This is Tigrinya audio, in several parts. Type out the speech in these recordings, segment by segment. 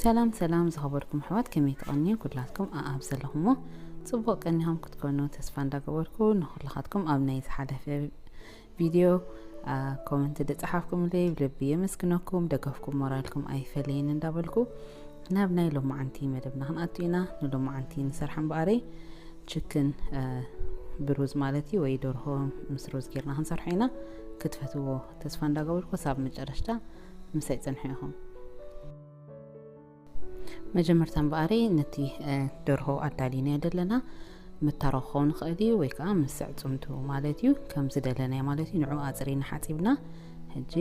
ሰላም ሰላም ዝኸበርኩም ኣሕዋት፣ ከመይ ትቐንዩ? ኩላትኩም ኣኣብ ዘለኹሞ ጽቡቕ ቀኒኹም ክትኮኑ ተስፋ እንዳገበርኩ፣ ንኹልኻትኩም ኣብ ናይ ዝሓለፈ ቪድዮ ኮመንት ዝጸሓፍኩምለይ ብልቢ የመስግነኩም። ደገፍኩም ሞራልኩም ኣይፈለየን እንዳበልኩ ናብ ናይ ሎማዓንቲ መደብና ክንኣቱ ኢና። ንሎማዓንቲ ንሰርሓ እምበኣረይ ችክን ብሩዝ ማለት እዩ፣ ወይ ደርሆ ምስ ሩዝ ጌርና ክንሰርሖ ኢና። ክትፈትዎ ተስፋ እንዳገበርኩ ሳብ መጨረሽታ ምሳይ ጽንሑ ኢኹም። መጀመርታ እምበኣረይ ነቲ ደርሆ ኣዳሊናዮ ዘለና ምታሮ ክኸውን ይኽእል እዩ፣ ወይ ከዓ ምስ ዕጽምቱ ማለት እዩ፣ ከም ዝደለናዮ ማለት እዩ። ንዑ ኣጽሪና ሓጺብና ሕጂ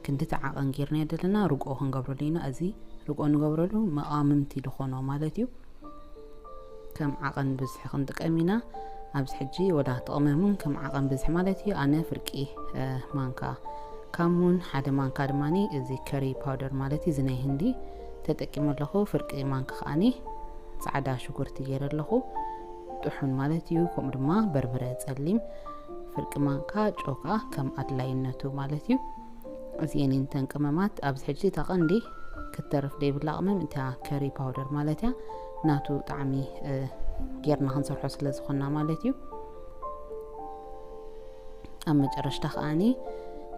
ክንድቲ ዓቐን ጌርናዮ ዘለና ርግኦ ክንገብረሉ ኢና። እዚ ርግኦ ንገብረሉ መቓምምቲ ዝኾኖ ማለት እዩ። ከም ዓቐን ብዝሒ ክንጥቀም ኢና። ኣብዚ ሕጂ ወላ ተቐመሙን ከም ዓቐን ብዝሒ ማለት እዩ። ኣነ ፍርቂ ማንካ ካሙን፣ ሓደ ማንካ ድማ እዚ ከሪ ፓውደር ማለት እዩ፣ እዚ ናይ ህንዲ ተጠቂመ ኣለኹ። ፍርቂ ማንካ ከዓኒ ጻዕዳ ሽጉርቲ ገይረ ኣለኹ፣ ጥሑን ማለት እዩ። ከምኡ ድማ በርበረ ጸሊም ፍርቂ ማንካ፣ ጨው ከዓ ከም ኣድላይነቱ ማለት እዩ። እዚኤን እተን ቅመማት። ኣብዚ ሕጂ እታ ቀንዲ ክትተርፍ ደይብላ ቅመም እታ ከሪ ፓውደር ማለት እያ። ናቱ ጣዕሚ ጌርና ክንሰርሖ ስለ ዝኾንና ማለት እዩ። ኣብ መጨረሽታ ከዓኒ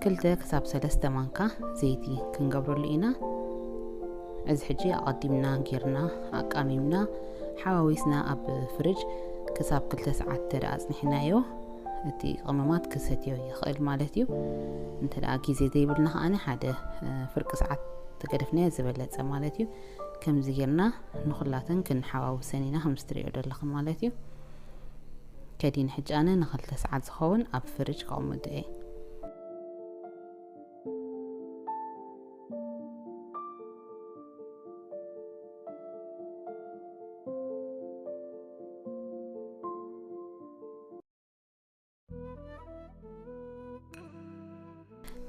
ክልተ ክሳብ ሰለስተ ማንካ ዘይቲ ክንገብረሉ ኢና። እዚ ሕጂ ኣቐዲምና ጌርና ኣቃሚምና ሓዋዊስና ኣብ ፍርጅ ክሳብ ክልተ ሰዓት ተደኣ ኣጽኒሕናዮ፣ እቲ ቅመማት ክሰትዮ ይኽእል ማለት እዩ። እንተ ደኣ ግዜ ዘይብልና ከዓኒ ሓደ ፍርቂ ሰዓት ተገደፍናዮ ዝበለጸ ማለት እዩ። ከምዚ ጌርና ንኹላተን ክንሓዋውሰን ኢና፣ ከም እትርእዮ ዘለኹም ማለት እዩ። ከዲን ሕጂ ኣነ ንኽልተ ሰዓት ዝኸውን ኣብ ፍርጅ ከቕምጦ እየ።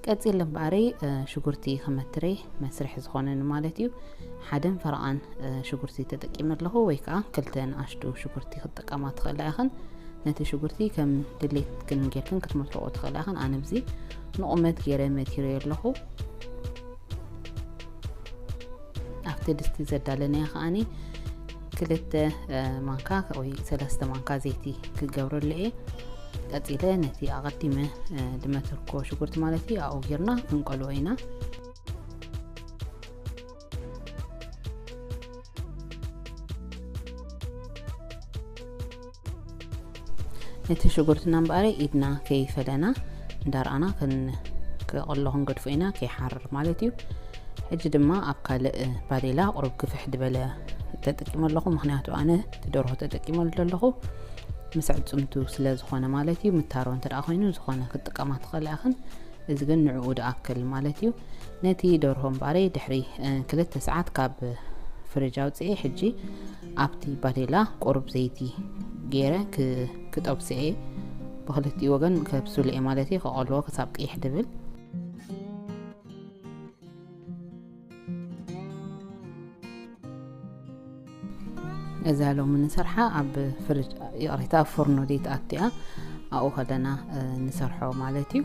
ቀጺለ እምበኣረይ ሽጉርቲ ክመትረ መስርሒ ዝኾነኒ ማለት እዩ። ሓደን ፈረቓን ሽጉርቲ ተጠቂመ ኣለኹ፣ ወይ ከዓ ክልተ ንኣሽቱ ሽጉርቲ ክትጥቀማ ትኽእላ ኢኽን። ነቲ ሽጉርቲ ከም ድሌትክን ጌርክን ክትመትርኦ ትኽእላ ኢኽን። ኣነ ብዚ ንቑመት ገይረ መቲረዮ ኣለኹ። ኣብቲ ድስቲ ዘዳለናዮ ከዓኒ ክልተ ማንካ ወይ ሰለስተ ማንካ ዘይቲ ክገብረሉ እየ። ቀጺለ ነቲ ኣቐዲመ ዝመተርኮ ሽጉርቲ ማለት እዩ ኣብኡ ጌርና ክንቀልዎ ኢና። ነቲ ሽጉርትና እምበኣር ኢድና ከይፈለና እንዳርኣና ክን-፣ ክቕሎ ክንገድፎ ኢና፣ ከይሓርር ማለት እዩ። ሕጂ ድማ ኣብ ካልእ ባዴላ ቁሩብ ግፍሕ ዝበለ ተጠቂመ ኣለኹ፣ ምኽንያቱ ኣነ እቲ ደርሆ ተጠቂመሉ ዘለኹ ምስ ዕጽምቱ ስለ ዝኾነ ማለት እዩ። ምታሮ እንተ ደኣ ኮይኑ ዝኾነ ክትጥቀማ ትኽእላ ኢኽን። እዚ ግን ንዕኡ ድኣክል ማለት እዩ። ነቲ ደርሆ እምበኣረይ ድሕሪ ክልተ ሰዓት ካብ ፍርጅ ኣውፅኤ ሕጂ ኣብቲ ባዴላ ቁሩብ ዘይቲ ገይረ ክጠብስኤ፣ ብክልቲኡ ወገን ከብስልኤ ማለት እዩ። ከቐልዎ ክሳብ ቅይሕ ድብል። እዛ ሎሚ ንሰርሓ ኣብ ፍርጅ፣ ይቕሬታ፣ ኣብ ፎርኖ ዘይትኣቱ እያ። ኣብኡ ከለና ንሰርሖ ማለት እዩ።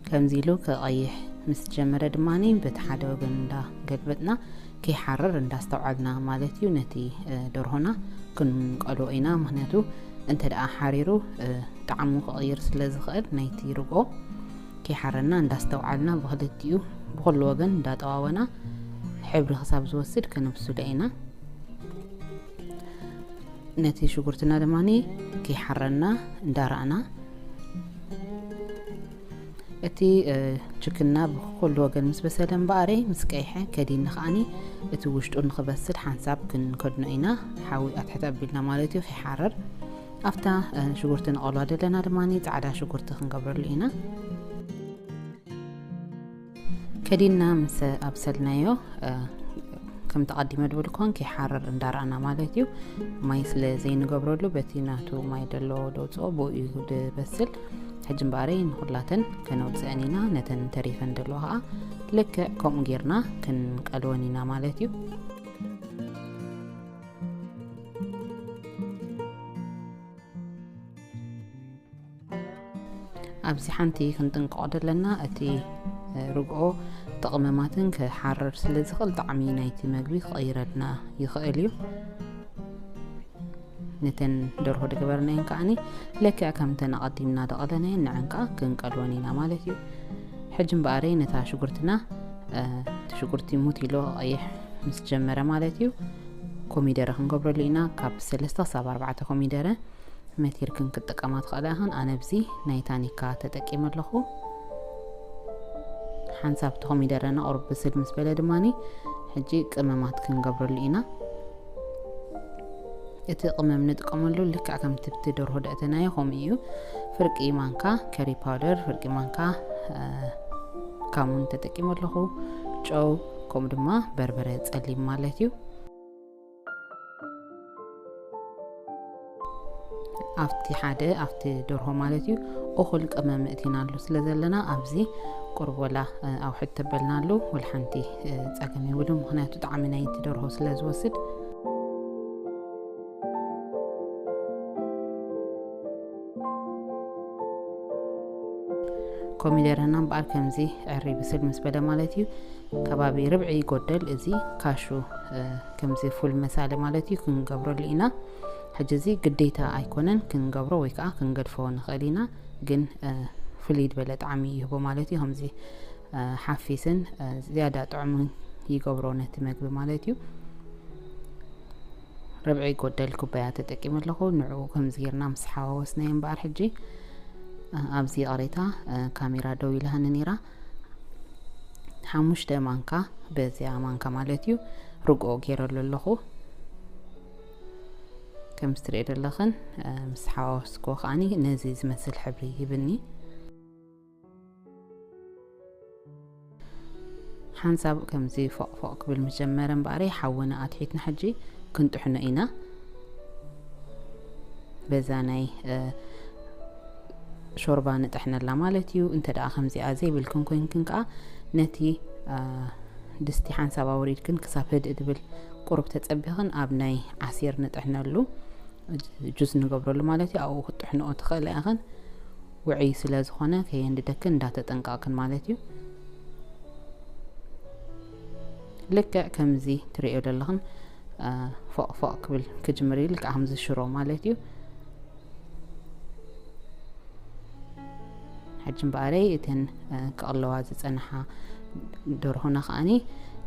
ከምዚ ኢሉ ክቐይሕ ምስ ጀመረ ድማ በቲ ሓደ ወገን እንዳገልበጥና ከይሓርር እንዳስተውዓልና ማለት እዩ። ነቲ ደርሆና ክንቀልዎ ኢና። ምኽንያቱ እንተ ደኣ ሓሪሩ ጣዕሙ ክቕይር ስለ ዝኽእል ናይቲ ርግኦ ከይሓረና እንዳስተውዓልና ብክልቲኡ ብኩሉ ወገን እንዳጠዋወና ሕብሪ ክሳብ ዝወስድ ከነብስሎ ኢና። ነቲ ሽጉርትና ድማ ከይሓረና እንዳረኣና እቲ ችክና ብኩሉ ወገን ምስ በሰለ እምበኣረይ ምስ ቀይሐ ከዲኒ ከዓኒ እቲ ውሽጡ ንክበስል ሓንሳብ ክንከድኖ ኢና። ሓዊ ኣትሕት ኣቢልና ማለት እዩ ከይሓረር። ኣብታ ሽጉርቲ ንቐልዋ ዘለና ድማ ጻዕዳ ሽጉርቲ ክንገብረሉ ኢና። ከዲና ምስ ኣብሰልናዮ ከም ተቐዲመ ድብል ኮን ከይሓረር እንዳረኣና ማለት እዩ። ማይ ስለ ዘይንገብረሉ በቲ ናቱ ማይ ደሎ ደውፅኦ ብኡ እዩ ድበስል። ሕጂ እምበኣረይ ንኹላተን ከነውፅአን ኢና። ነተን ተሪፈን ደለዋ ከዓ ልክዕ ከምኡ ጌርና ክንቀልወን ኢና ማለት እዩ። ኣብዚ ሓንቲ ክንጥንቀቆ ዘለና፣ እቲ ርግኦ ጥቕመማትን ክሓርር ስለ ዝኽእል፣ ጣዕሚ ናይቲ መግቢ ክቕይረልና ይኽእል እዩ። ነተን ደርሆ ዝገበርናየን ከዓኒ ልክዕ ከምተን ኣቐዲምና ዝቐለናየን ንዐን ከኣ ክንቀልወን ኢና ማለት እዩ። ሕጂ እምበኣረይ ነታ ሽጉርትና፣ እቲ ሽጉርቲ ሙት ኢሉ ቀይሕ ምስ ጀመረ ማለት እዩ፣ ኮሚደረ ክንገብረሉ ኢና። ካብ ሰለስተ ክሳብ ኣርባዕተ ኮሚደረ መቲርክን ክትጥቀማ ትኽእላ ኢኽን። ኣነ ኣብዚ ናይ ታኒካ ተጠቂመ ኣለኹ። ሓንሳብ እቲ ኮሚደረና ቁሩብ ብስል ምስ በለ ድማኒ፣ ሕጂ ቅመማት ክንገብረሉ ኢና። እቲ ቅመም ንጥቀመሉ ልክዕ ከምቲ ኣብቲ ደርሆ ደእተናዮ ከምኡ እዩ። ፍርቂ ማንካ ከሪ ፓውደር፣ ፍርቂ ማንካ፣ እ፣ ካሙን ተጠቂመ ኣለኹ። ጨው፣ ከምኡ ድማ በርበረ ጸሊም ማለት እዩ። ኣብቲ ሓደ፣ ኣብቲ ደርሆ ማለት እዩ፣ እኹል ቅመም እቲናሉ ስለ ዘለና፣ ኣብዚ ቁሩብ ወላ፣ እ፣ ኣውሕድ ተበልናሉ፣ ወላ ሓንቲ፣ እ፣ ጸገም የብሉን፣ ምኽንያቱ ጣዕሚ ናይቲ ደርሆ ስለ ዝወስድ። ኮሚደረና እምበኣር ከምዚ ዕሪ ብስል ምስ በለ ማለት እዩ፣ ከባቢ ርብዒ ይጎደል፣ እዚ ካሹ፣ እ፣ ከምዚ ፉል መሳለ ማለት እዩ፣ ክንገብረሉ ኢና። ሕጂ እዚ ግዴታ ኣይኮነን፣ ክንገብሮ ወይ ከዓ ክንገድፎ ንኽእል ኢና፣ ግን፣ እ፣ ፍልይ ዝበለ ጣዕሚ ይህቦ ማለት እዩ። ከምዚ፣ እ፣ ሓፊስን፣ እ፣ ዝያዳ ጥዑምን ይገብሮ ነቲ መግቢ ማለት እዩ። ርብዒ ጎደል ኩባያ ተጠቂመ ኣለኹ። ንዕኡ ከምዚ ጌርና ምስ ሓዋወስናዮ እምበኣር ሕጂ፣ እ፣ ኣብዚ ይቕሬታ፣ እ፣ ካሜራ ደው ኢላሃኒ ነይራ። ሓሙሽተ ማንካ በዚኣ ማንካ ማለት እዩ፣ ርግኦ ጌረሉ ኣለኹ። ከም እትርእዮ ዘለኽን፣ እ፣ ምስ ሓዋወስክዎ ከዓኒ ነዚ ዝመስል ሕብሪ ይህብኒ። ሓንሳብ ከምዚ ፎቕ ፎቕ ክብል ምስ ጀመረ እምበኣረይ ሓዊና ኣትሒትና ሕጂ ክንጥሕኖ ኢና። በዛ ናይ፣ እ፣ ሾርባ ንጥሕነላ ማለት እዩ። እንተ ደኣ ከምዚኣ ዘይብልክን ኮይንክን ከኣ ነቲ፣ እ፣ ድስቲ ሓንሳብ ኣውሪድክን ክሳብ ህድእ ድብል ቁሩብ ተጸቢኽን ኣብ ናይ ዓሲር ንጥሕነሉ፣ ጁስ ንገብረሉ ማለት እዩ። ኣብኡ ክትጥሕንኦ ትኽእላ ኢኽን። ውዑይ ስለ ዝኾነ ከየንድደክን እንዳተጠንቀቕክን ማለት እዩ። ልክዕ ከምዚ ትርእዮ ዘለኽን፣ እ፣ ፎቕ ፎቕ ክብል ክጅምር እዩ፣ ልክዕ ከምዚ ሽሮ ማለት እዩ። ሕጂ እምበኣረይ እተን፣ እ፣ ክቕለዋ ዝጸንሓ ደርሆና ከኣኒ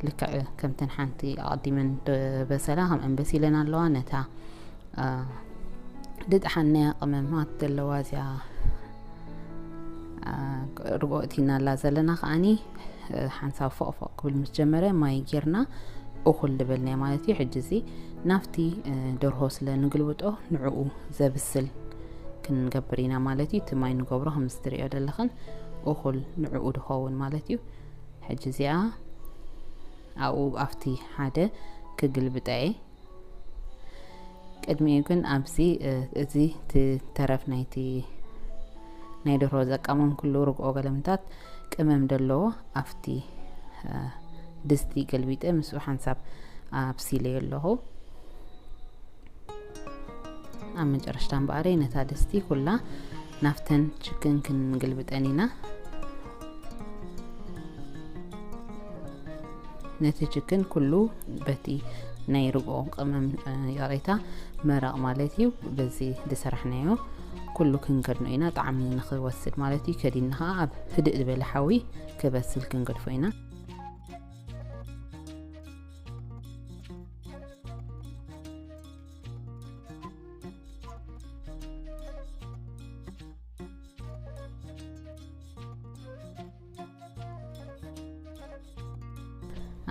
ልክዕ ከምተን ሓንቲ ኣቐዲመን በሰላ ከምአን በሲለን ኣለዋ። ነታ፣ እ፣ ድጥሓንናያ ቅመማት ዘለዋ እዚኣ፣ እ፣ ርግኦ እቲናላ ዘለና ከኣኒ፣ እ፣ ሓንሳብ ፎቕ ፎቕ ክብል ምስ ጀመረ ማይ ጌርና እኹል ዝበልናዮ ማለት እዩ። ሕጂ እዚ ናብቲ፣ እ፣ ደርሆ ስለ ንግልብጦ ንዕኡ ዘብስል ክንገብር ኢና ማለት እዩ። እቲ ማይ ንገብሮ ከምዚ ትርእዮ ዘለኽን እኹል ንዕኡ ድኸውን ማለት እዩ። ሕጂ እዚኣ ኣብኡ ኣብቲ ሓደ ክግልብጣ እየ። ቅድሚኡ ግን ኣብዚ፣ እ፣ እዚ እቲ ተረፍ ናይቲ ናይ ደርሆ ዘቃመምኩሉ ርግኦ ገለምታት ቅመም ደለዎ ኣብቲ፣ እ፣ ድስቲ ገልቢጠ ምስኡ ሓንሳብ ኣብሲለዮ ኣለኹ። ኣብ መጨረሽታ እምበኣረይ ነታ ድስቲ ኩላ ናብተን ችክን ክንግልብጠን ኢና። ነቲ ችክን ኩሉ በቲ ናይ ርግኦ ቅመም፣ እ፣ ይቕሬታ፣ መረቕ ማለት እዩ። በዚ ዝሰራሕናዮ ኩሉ ክንከድኖ ኢና፣ ጣዕሚ ንኽወስድ ማለት እዩ። ከዲንና ኸዓ ኣብ ህድእ ዝበለ ሓዊ ክበስል ክንገድፎ ኢና።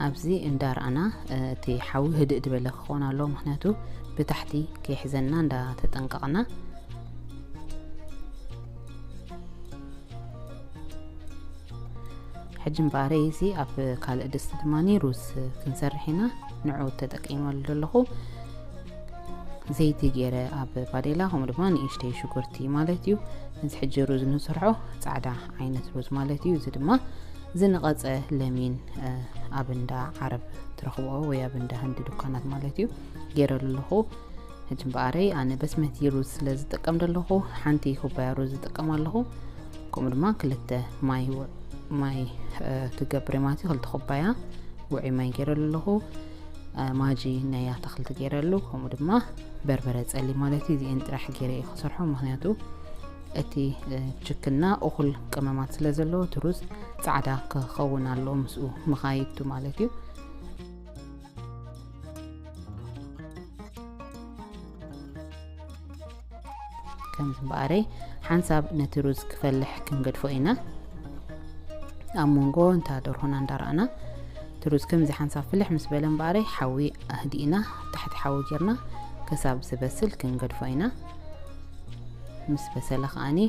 ኣብዚ እንዳርኣና፣ እ፣ እቲ ሓዊ ህድእ ዝበለ ክኾን ኣለዎ፣ ምኽንያቱ ብታሕቲ ከይሕዘና እንዳተጠንቀቕና። ሕጂ እምበኣረይ እዚ ኣብ ካልእ ድስቲ ድማኒ ሩዝ ክንሰርሕ ኢና። ንዕኡ ተጠቂመሉ ዘለኹ ዘይቲ ገይረ ኣብ ባዴላ፣ ከምኡ ድማ ንእሽተይ ሽጉርቲ ማለት እዩ። እዚ ሕጂ ሩዝ ንሰርሖ ጻዕዳ ዓይነት ሩዝ ማለት እዩ። እዚ ድማ ዝነቐጸ ለሚን፣ እ፣ ኣብ እንዳ ዓረብ ትረኽብኦ ወይ ኣብ እንዳ ህንዲ ዱካናት ማለት እዩ፣ ገይረሉ ኣለኹ። ሕጂ እምበኣረይ ኣነ በስመቲ ሩዝ ስለ ዝጥቀም ዘለኹ ሓንቲ ኩባያ ሩዝ ዝጥቀም ኣለኹ። ከምኡ ድማ ክልተ ማይ ውዕ-፣ ማይ፣ እ፣ ክገብር ማለት እዩ። ክልተ ኩባያ ውዑይ ማይ ገይረሉ ኣለኹ። እ፣ ማጂ ናይ ኣታኽልቲ ገይረሉ፣ ከምኡ ድማ በርበረ ጸሊም ማለት እዩ። እዚአን ጥራሕ ገይረ እየ ክሰርሖ፣ ምኽንያቱ እቲ፣ እ፣ ችክና እኹል ቅመማት ስለ ዘለዎ፣ እቲ ሩዝ ጻዕዳ ክኸውን ኣለዎ ምስኡ ምኻይቱ ማለት እዩ። ከምዚ እምበኣረይ ሓንሳብ ነቲ ሩዝ ክፈልሕ ክንገድፎ ኢና። ኣብ መንጎ እንታ ደርሆና እንዳረኣና፣ እቲ ሩዝ ከምዚ ሓንሳብ ፍልሕ ምስ በለ እምበኣረይ ሓዊ ኣህዲእና፣ ታሕቲ ሓዊ ጌርና ክሳብ ዝበስል ክንገድፎ ኢና። ምስ በሰለ ከኣኒ፣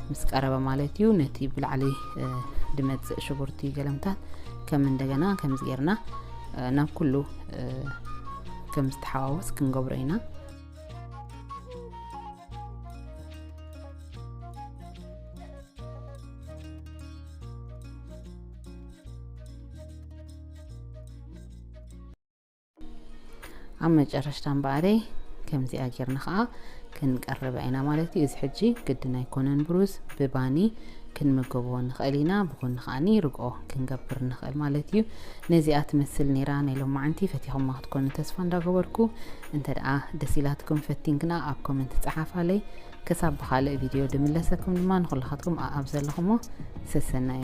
ምስ ቀረበ ማለት እዩ፣ ነቲ ብላዕሊ፣ እ፣ ድመጽእ ሽጉርቲ ገለምታት ከም እንደገና ከምዚ ጌርና፣ እ፣ ናብ ኩሉ፣ እ፣ ከም ዝተሓዋወስ ክንገብሮ ኢና። ኣብ መጨረሽታ እምበኣረይ ከምዚኣ ጌርና ኸዓ ክንቀርባ ኢና ማለት እዩ። እዚ ሕጂ ግድን ኣይኮነን ብሩዝ፣ ብባኒ ክንምገቦ ንኽእል ኢና። ብጎኒ ኸዓኒ ርግኦ ክንገብር ንኽእል ማለት እዩ። ነዚኣ ትመስል ነይራ ናይ ሎማዓንቲ። ፈቲኹማ ክትኮኑ ተስፋ እንዳገበርኩ፣ እንተ ደኣ ደስ ኢላትኩም ፈቲንክና ኣብ ኮመንት ጸሓፋለይ። ክሳብ ብኻልእ ቪድዮ ድምለሰኩም ድማ ንኹላኻትኩም ኣብ ዘለኹሞ ሰሰናዩ።